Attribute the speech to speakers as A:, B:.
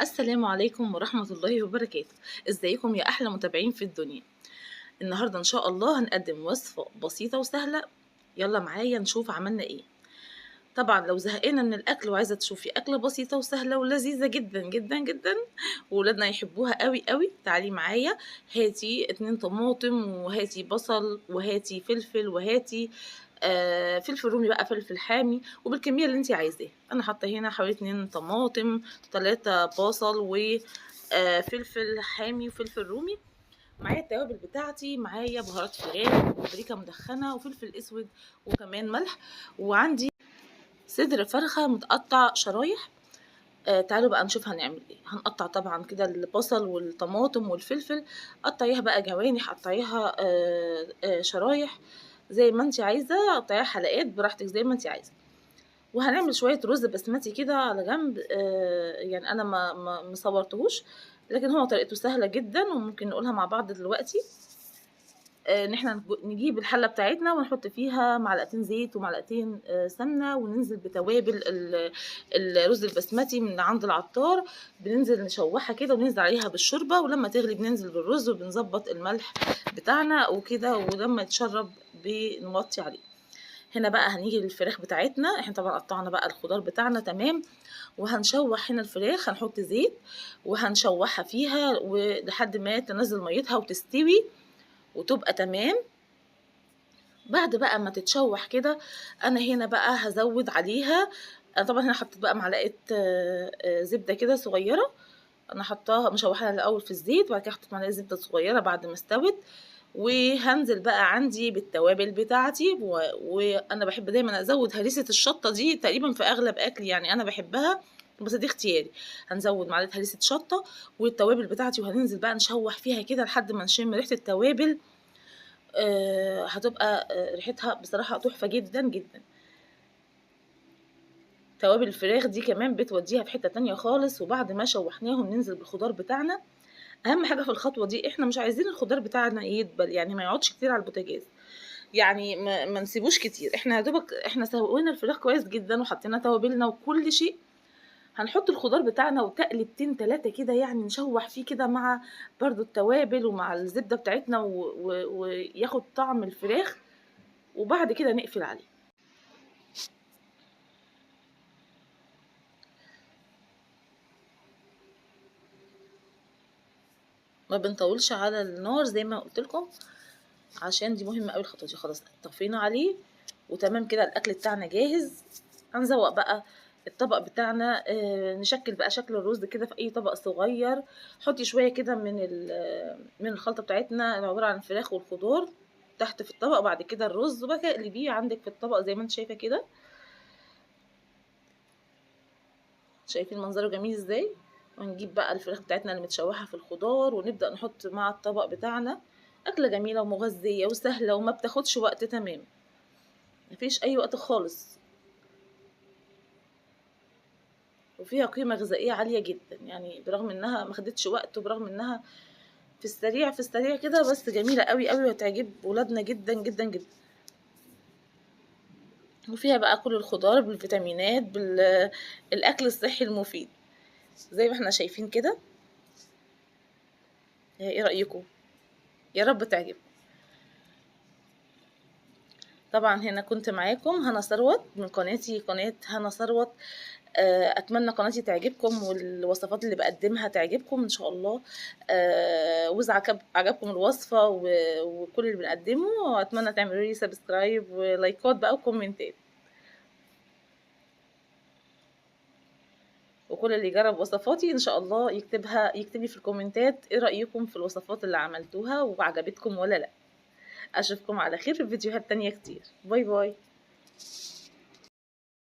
A: السلام عليكم ورحمة الله وبركاته. ازيكم يا احلى متابعين في الدنيا؟ النهاردة ان شاء الله هنقدم وصفة بسيطة وسهلة. يلا معايا نشوف عملنا ايه. طبعا لو زهقانة من الاكل وعايزة تشوفي اكلة بسيطة وسهلة ولذيذة جدا جدا جدا وولادنا يحبوها قوي قوي، تعالي معايا. هاتي 2 طماطم، وهاتي بصل، وهاتي فلفل، وهاتي فلفل رومي بقى، فلفل حامي، وبالكمية اللي انت عايزاها. انا حاطه هنا حوالي 2 طماطم، 3 بصل، و فلفل حامي وفلفل رومي. معايا التوابل بتاعتي، معايا بهارات فراخ وبابريكا مدخنه وفلفل اسود وكمان ملح، وعندي صدر فرخة متقطع شرايح. تعالوا بقى نشوف هنعمل ايه. هنقطع طبعا كده البصل والطماطم والفلفل، قطعيها بقى جوانح، قطعيها شرايح زي ما انت عايزه، قطعيها حلقات براحتك زي ما انت عايزه. وهنعمل شوية رز بسمتي كده على جنب، يعني انا ما مصورتهوش، لكن هو طريقته سهلة جدا وممكن نقولها مع بعض دلوقتي. ان احنا نجيب الحلة بتاعتنا ونحط فيها معلقتين زيت ومعلقتين سمنه، وننزل بتوابل الرز البسمتي من عند العطار، بننزل نشوحها كده وننزل عليها بالشوربه، ولما تغلي بننزل بالرز وبنظبط الملح بتاعنا وكده، ولما يتشرب بنوطي عليه. هنا بقى هنيجي للفراخ بتاعتنا. احنا طبعا قطعنا بقى الخضار بتاعنا تمام، وهنشوح هنا الفراخ، هنحط زيت وهنشوحها فيها ولحد ما تنزل ميتها وتستوي وتبقى تمام. بعد بقى ما تتشوح كده، انا هنا بقى هزود عليها، انا طبعا هنا حطيت بقى معلقه زبدة كده صغيرة، انا حطاها مشوحاها الاول في الزيت، وبعد كده حطيت معلقه زبدة صغيرة بعد ما استوت. وهنزل بقى عندي بالتوابل بتاعتي، وانا بحب دايما ازود هريسه الشطه دي تقريبا في اغلب اكلي، يعني انا بحبها بس دي اختياري. هنزود معلقه هريسه شطه والتوابل بتاعتي، وهننزل بقى نشوح فيها كده لحد ما نشم ريحه التوابل. هتبقى ريحتها بصراحة تحفة جدا جدا. توابل الفراخ دي كمان بتوديها في حتة تانية خالص. وبعد ما شوحناهم ننزل بالخضار بتاعنا. اهم حاجة في الخطوة دي، احنا مش عايزين الخضار بتاعنا يدبل، يعني ما يقعدش كتير على البوتاجاز، يعني ما نسيبوش كتير. احنا يا دوبك احنا سوينا الفراخ كويس جدا وحطينا توابلنا وكل شيء، هنحط الخضار بتاعنا وتقلبتين 3 كده، يعني نشوح فيه كده مع برضو التوابل ومع الزبدة بتاعتنا وياخد طعم الفراخ، وبعد كده نقفل عليه. ما بنطولش على النار زي ما قلت لكم، عشان دي مهمة قوي الخطوة دي. خلاص طفينا عليه وتمام كده، الاكل بتاعنا جاهز. هنزوق بقى الطبق بتاعنا، نشكل بقى شكل الرز كده في اي طبق صغير. حطي شوية كده من الخلطة بتاعتنا اللي عبارة عن الفراخ والخضار تحت في الطبق، وبعد كده الرز، وبعد كده اقلبيه عندك في الطبق زي ما انت شايفه كده. شايفين منظره جميل ازاي؟ ونجيب بقى الفراخ بتاعتنا اللي متشوحه في الخضار، ونبدا نحط مع الطبق بتاعنا. اكله جميلة ومغذيه وسهلة وما بتاخدش وقت، تمام، مفيش اي وقت خالص، وفيها قيمة غذائية عالية جدا. يعني برغم انها ما خدتش وقت، وبرغم انها في السريع في السريع كده، بس جميلة قوي قوي وهتعجب ولادنا جدا جدا جدا. وفيها بقى كل الخضار بالفيتامينات بالاكل الصحي المفيد زي ما احنا شايفين كده. ايه رايكم؟ يا رب تعجبكم. طبعا هنا كنت معاكم هنا ثروت من قناتي، قناة هنا ثروت. اتمنى قناتي تعجبكم والوصفات اللي بقدمها تعجبكم ان شاء الله. واذا عجبكم الوصفة وكل اللي بنقدمه، اتمنى تعملوا لي subscribe ولايكات بقى وكومنتات. وكل اللي جرب وصفاتي ان شاء الله يكتب لي في الكومنتات ايه رايكم في الوصفات اللي عملتوها وعجبتكم ولا لا. اشوفكم على خير في فيديوهات تانية كتير. bye bye.